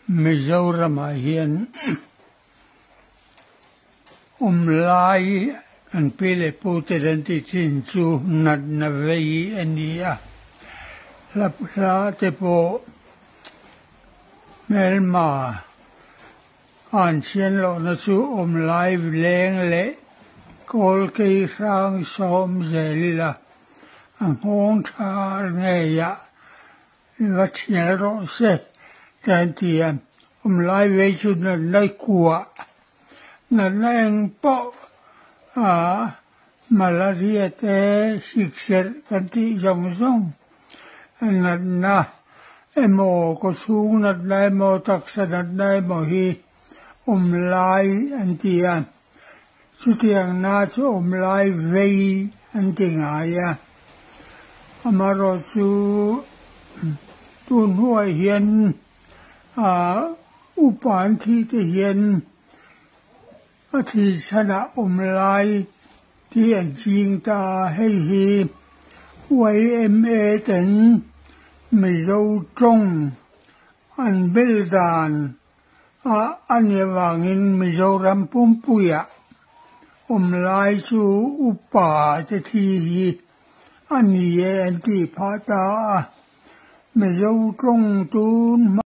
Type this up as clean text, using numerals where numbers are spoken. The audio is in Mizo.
Mizoramah hian awm lai kan pi leh pu te an tih thin chu natna vei a ni a, hla hla te pawh hmelma an chhian lohna chu awm lai leng leh kawl kei hrang sawm zel ila a nghawng tha ngeiah I va thial rawh se te an ti a, awm lai vei chu natna kuah, natna eng pawh ah malaria te sikserh kan tih zawng zawng natna emaw kawchhung natna emaw taksa natna emaw hi awm lai an ti a, chutiang na chu awm lai vei an ti ngai a. Amaherawhchu tun hnuaiah hian ah upa an thih te hian a thih chhanah awm lai tih an ching ta a, hei hi yma ten Mizo tawng an bel dan a a nih avangin Mizoram pumpuiah awm lai chu upa te thi hi a ni e an tih phah ta a, Mizo tawng tun hma.